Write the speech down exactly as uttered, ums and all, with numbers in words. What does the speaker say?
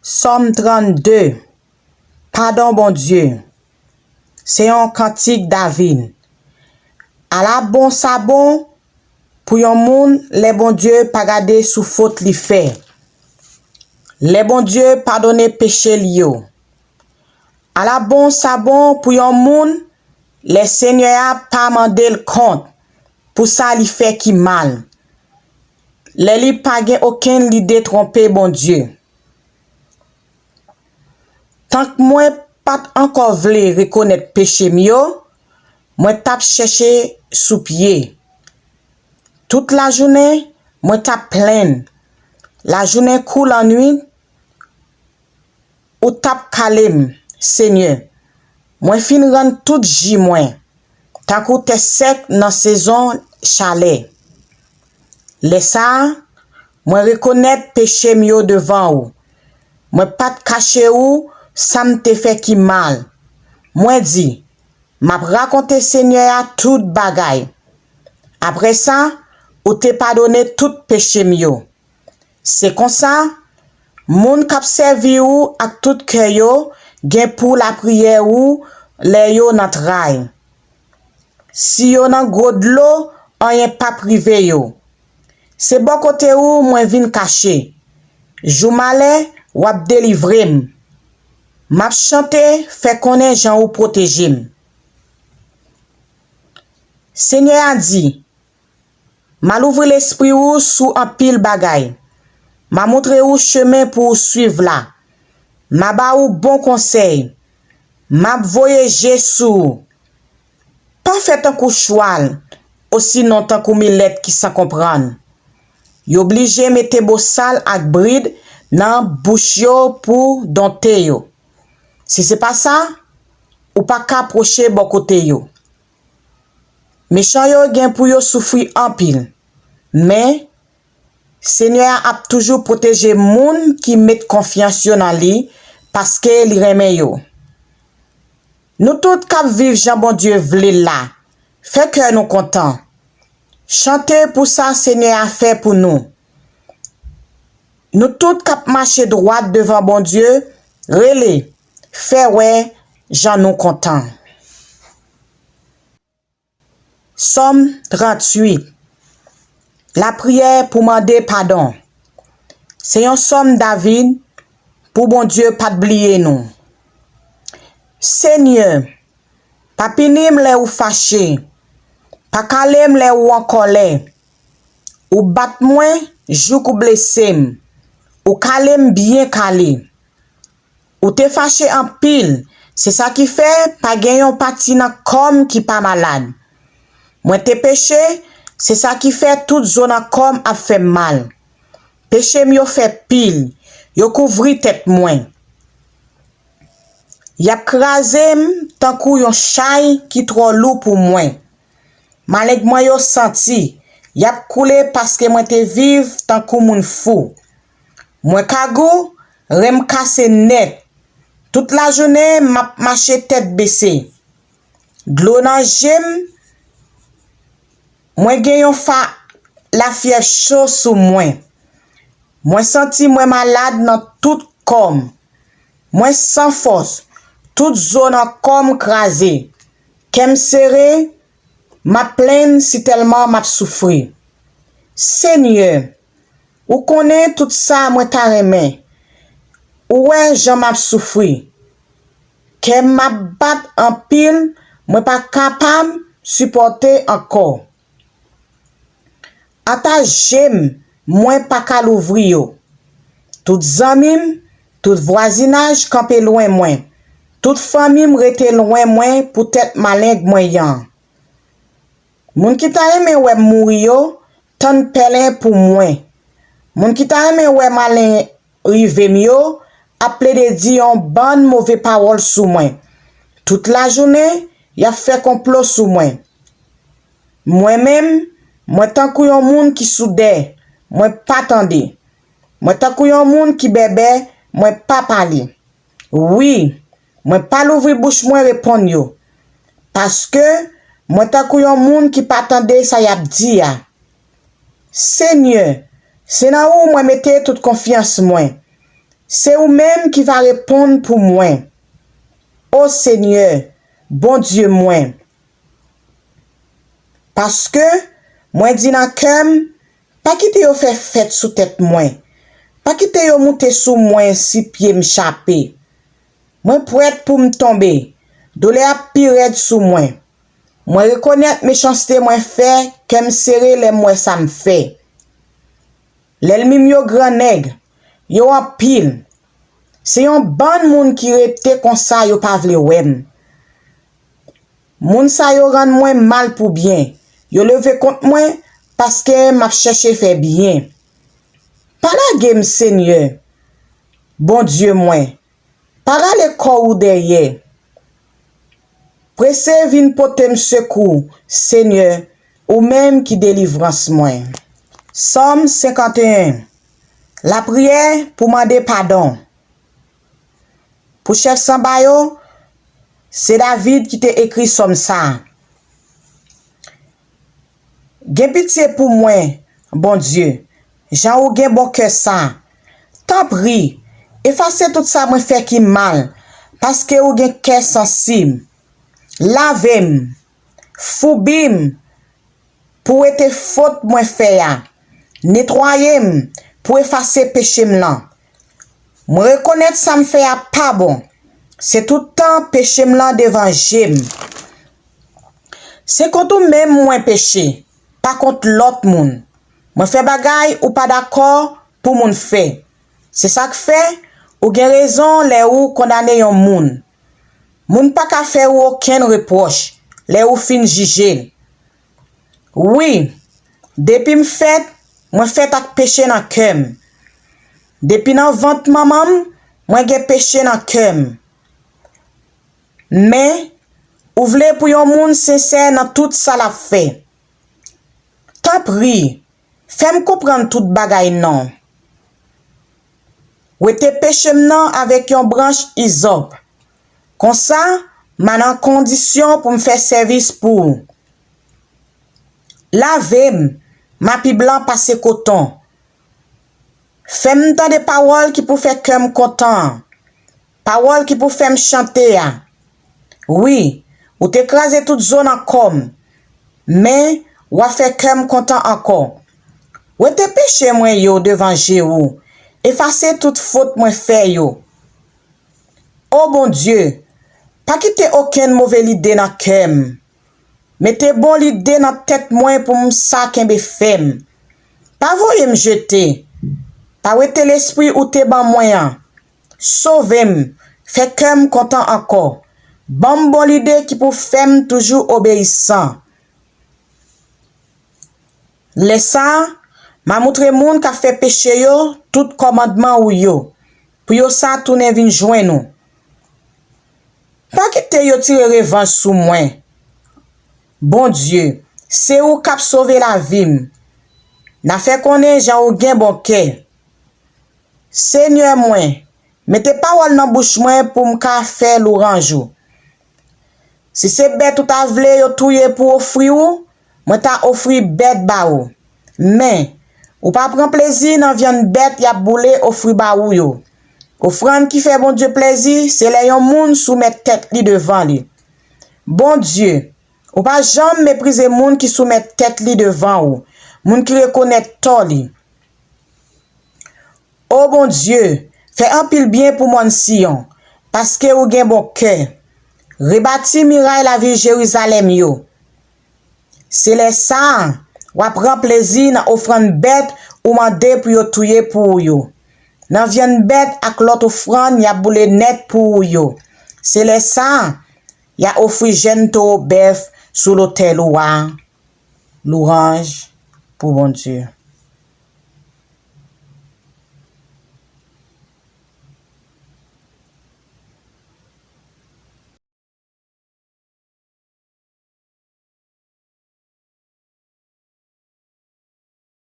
Sòm trannde. Padon Bondye. Se yon kantik David. Ala bon sa bon pou yon moun lè Bondye pa gade sou fot li fè. Lè Bondye padone peche li yo. Ala bon sa bon pou yon moun lè Senyè a pa mande l kont pou sa li fè ki mal. Lè li pa gen okenn lide twonpe Bondye. Tank mwen pa t ankò vle rekonèt peche m yo, mwen t ap chèche sou pye. Tout lajounen, mwen t ap plenn. Lajounen kou lannwit, ou t ap kale m, Senyè. Mwen fin rann tout ji mwen, tankou tè sèk nan sezon chalè. Lè sa a, mwen rekonèt peche m yo devan ou. Mwen pa t kache ou sa m te fè ki mal. Mwen di, m ap rakonte Senyè a tout bagay. Apre sa, ou te padone tout peche m yo. Se konsa, moun k ap sèvi ou ak tout kè yo gen pou lapriyè ou lè yo nan tray. Si yo nan gwo dlo, anyen p ap rive yo. Se bò kote ou mwen vin kache. Jou malè, w ap delivre m. M ap chante, fè konnen jan ou pwoteje m. Senyè a di, m a louvri lespri ou sou anpil bagay. M a montre ou chemen pou ou suiv la. M a ba ou bon konsèy. M ap voye je sou ou. Pa fè tankou chwal, osinon tankou milèt ki san konprann. Yo blije mete bosal ak brid nan bouch yo pou donte yo. Si se pa sa, ou pa ka pwoche bò kote yo. Mechan yo gen pou yo soufri anpil, men Senyè a ap toujou pwoteje moun ki met konfyans yo nan li, paske li renmen yo. Nou tout k ap viv jan Bondye vle l la, fè kè nou kontan. Chante pou sa Senyè a fè pou nou. Nou tout k ap mache dwat devan Bondye, rele, fè wè jan nou kontan. Sòm tranntuit. Lapriyè pou mande padon. Se yon sòm David pou Bondye pa t bliye nou. Senyè, pa pini m lè ou fache, pa kale m lè ou an kòlè. Ou bat mwen jouk ou blese m, ou kale m byen kale. Ou te fache anpil, se sa ki fè pa gen yon pati nan kò m ki pa malad. Mwen te peche, se sa ki fè tout zo nan kò m ap fè m mal. Peche m yo fè pil, yo kouvri tèt mwen. Y ap kraze m tankou yon chay ki twò lou pou mwen. Maleng mwen yo santi, y ap koule paske mwen te viv tankou moun fou. Mwen kagou, ren m kase nèt. Tout lajounen, m ap mache tèt bese. Dlo nan je m, mwen gen yon fa, lafyèv cho sou mwen. Mwen santi mwen malad nan tout kò m. Mwen san fòs, tout zo nan kò m kraze. Kè m sere, m ap plenn sitèlman m ap soufri. Senyè, ou konnen tout sa mwen ta renmen. Ou wè jan m ap soufri. Kè m ap bat anpil, mwen pa kapab sipòte ankò. Ata je m, mwen pa ka louvri yo. Tout zanmi m, tout vwazinaj kanpe lwen mwen. Tout fanmi m rete lwen mwen poutèt maleng mwen an. Moun ki ta renmen wè m mouri yo, tann pèlen pou mwen. Moun ki ta renmen wè malen rive m yo, ap plede di yon bann move pawòl sou mwen. Tout lajounen, y ap fè konplo sou mwen. Mwen menm, mwen tankou yon moun ki soudè, mwen pa tande. Mwen tankou yon moun ki bèbè, mwen pa pale. Wi, mwen pa louvri bouch mwen reponn yo, paske mwen tankou yon moun ki pa tande sa y ap di a. Senyè, se nan ou mwen mete tout konfyans mwen. Se ou menm ki va reponn pou mwen, o Senyè, Bondye mwen. Paske mwen di nan kè m, pa kite yo fè fèt sou tèt mwen. Pa kite yo moute sou mwen si pye m chape. Mwen prèt pou m tonbe. Doulè ap pi rèd sou mwen. Mwen rekonèt mechanste mwen fè, kè m sere lè m wè sa m fè. Lènmi m yo grannèg, yo anpil. Se yon bann moun ki rete konsa yo pa vle wè m. Moun sa yo rann mwen mal pou byen. Yo leve kont mwen paske m ap chèche fè byen. Pa lage m, Senyè, Bondye mwen. Pa rale kò w dèyè. Prese vin pote m sekou, Senyè, ou menm ki delivrans mwen. Sòm senkanteyen. Lapriyè pou mande padon. Pou chèf sanba yo, se David ki te ekri sòm sa a. Gen pitye pou mwen, Bondye, jan ou gen bon kè sa. Tanpri, efase tout sa mwen fè ki mal, paske ou gen kè sansib. Lave m, foubi m, pou wete fot mwen fè a. Netwaye m, pou efase peche m lan. Mwen rekonèt sa m fè a pa bon. Se tout tan peche m lan devan je m. Se kont ou menm mwen peche, pa kont lòt moun. Mwen fè bagay ou pa dakò pou moun fè. Se sa k fè ou gen rezon lè ou kondane yon moun. Moun pa ka fè ou okenn repwòch lè ou fin jije l. Wi, depi m fèt, mwen fèt ak peche nan kè m. Depi nan vant manman m, mwen gen peche nan kè m. Men, ou vle pou yon moun sensè nan tout sa l ap fè. Tanpri, fè m konprann tout bagay non. Wete peche m nan avèk yon branch izòp. Konsa, m a nan kondisyon pou m fè sèvis pou ou. Lave m, m a pi blan pase koton. Fè m tande pawòl ki pou fè kè m kontan an. Pawòl ki pou fè m chante a. Wi, ou te kraze tout zo nan kò m, men w a fè kè m kontan ankò. Wete peche mwen yo devan je ou, efase tout fot mwen fè yo. O Bondye, pa kite okenn move lide nan kè m. Mete bon lide nan tèt mwen pou m sa kenbe fèm. Pa voye m jete. Pa wete lespri ou te ban mwen an. Sove m, fè kè m kontan ankò. Ban m bon lide ki pou fè m toujou obeyisan. Lè sa a, m a montre moun k ap fè peche yo tout kòmandman ou yo, pou yo sa tounen vin jwenn ou. Pa kite yo tire revanj sou mwen. Bondye, se ou k ap sove lavi m. N a fè konnen jan ou gen bon kè. Senyè mwen, mete pawòl nan bouch mwen pou m ka fè lwanj ou. Si se bèt ou ta vle yo touye pou ofri ou, mwen ta ofri bèt ba ou. Men, ou pa pran plezi nan vyann bèt y ap boule ofri ba ou yo. Ofrann ki fè Bondye plezi, se lè yon moun soumèt tèt li devan li. Bondye, ou pa janm meprize moun ki soumèt tèt li devan ou, moun ki rekonèt tò li. O Bondye, fè anpil byen pou mòn Siyon, paske ou gen bon kè. Rebati miray lavil Jerizalèm yo. Se lè sa a, w a pran plezi nan ofrann bèt ou mande pou yo touye pou ou yo, nan vyann bèt ak lòt ofrann y ap boule nèt pou ou yo. Se lè sa a, y a ofri jèn towo bèf sou lotèl ou a. Lwanj pou Bondye.